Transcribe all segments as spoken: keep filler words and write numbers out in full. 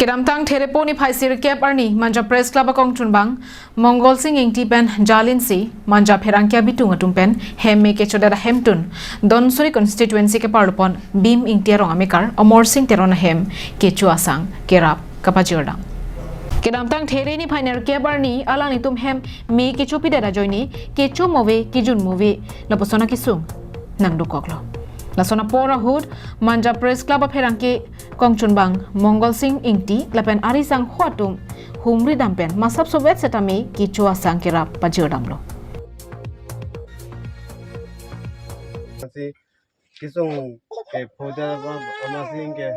Kedamtang Therepo niphai sirkep arni Manja Press Club akongchunbang Mongol Sing Ingti pen jalinsi Manja pherangke abitung atum pen hem me kechodet ahemtun Dhansiri constituency keparlupon Bhim Ingti arong amekar Amar Sing Teron ahem kecho asang kerap kapajirdam. Kedamtang There niphai nerkep arni alanglitum hem me kechopidet ajoine kecho move kejun move lapuson akesung nangdokoklo. Lason apor ahut Manja Press Club apherangke kongchunbang Mongol Sing Ingti lapen ari sangho atum humri dam pen masap sovet setame kecho asang kerap pajirdamlo. Lasi kesung kephodet Amar Sing ke,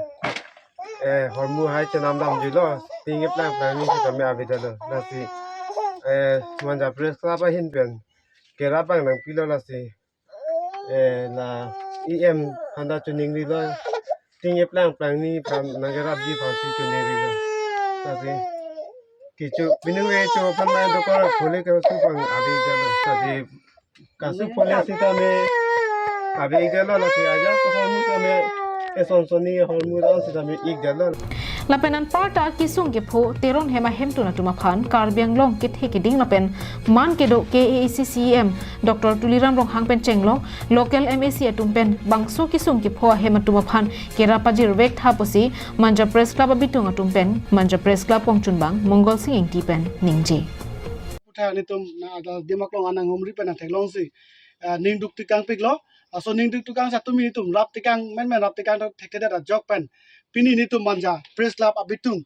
eh, hormu hai chenam damjuilo, ting eplang plang ni kami avedetlo. Lasi, eh, Manja Press Club ahin pen kerap abang nangpilo, lasi, eh, la E M aphanta choningrilo, ting eplang plang ni aphan nangkerapji aphansi choningrilo. Lasi kecho, pining kecho aphan main dokor phole keso aphan avedetlo. Lasi kasu phole sitame avedetlo, lasi aja hormu tame eson sonni hormu ran sitame ikdetlo. Lapen anparta kesung kepho Teron hem ahemtun atum aphan Karbi Anglong kethe keding lapen man kedo K A A C C E M Doctor Tuliram Ronghang pen chenglok local M A C atum pen bangso kesung kepho ahem atum aphan kerap pajirvek tha pusi Manja Press Club abitung atum pen Manja Press Club kongchunbang Mongol Sing Ingti pen ningje. Puthak nelitum na ada Dimaklong anang humri pen nangtheklongsi, ah, ningduk tekangpiklo. Laso ningduk tekang sitame nelitum rap tekang, menmen rap tekang thekthe ajok pen pini nelitum Manja Press Club abitung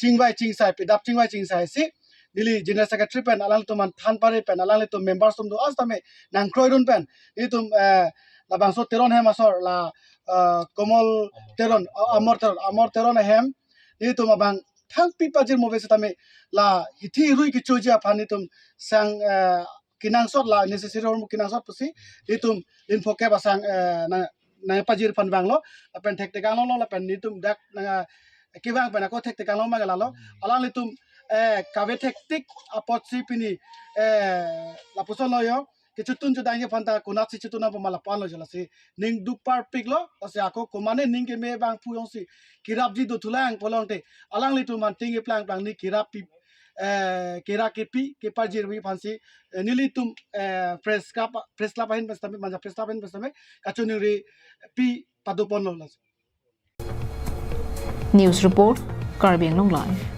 chingvai chingsai, pedap chingvai chingsai si neli General Secretary pen alangtum an thanpare pen alanglitum members atum do-an sitame nangkroidun pen nelitum, eh, labangso Teron hem asor la, eh, Komol Teron, eh, Amar Teron, Amar Teron ahem nelitum abang thangpi pajir move sitame la hithi rui kechoji aphan nelitum sang, eh, kenangsot la necessary hormu kenangsot pusi nelitum lim phokep asang, eh, nang nangpajir aphan vanglo, lapen thektekang longlo, lapen nelitum dak nang, eh, kevang pen ako thektekang long mang lalo. Alanglitum, eh, kave thektik apotsi pini, eh, lapuson lo jo, kechotun chodangji aphanta konatsi chotun nangpo ma lapu-an lo jo, lasi ningduk parpiklo, lasi ako komane ning keme abang pu jongsi kerapji dothulang pulo tangte alanglitum an ting eplang plang ni kerappi, eh, kerap kepi kepajirvi aphansi, eh, nelitum, eh, Press Club, Press Club ahin pen sitame, Manja Press Club ahin pen sitame kachiningripi padoponlo, lasi. News report, Karbi Anglong Live.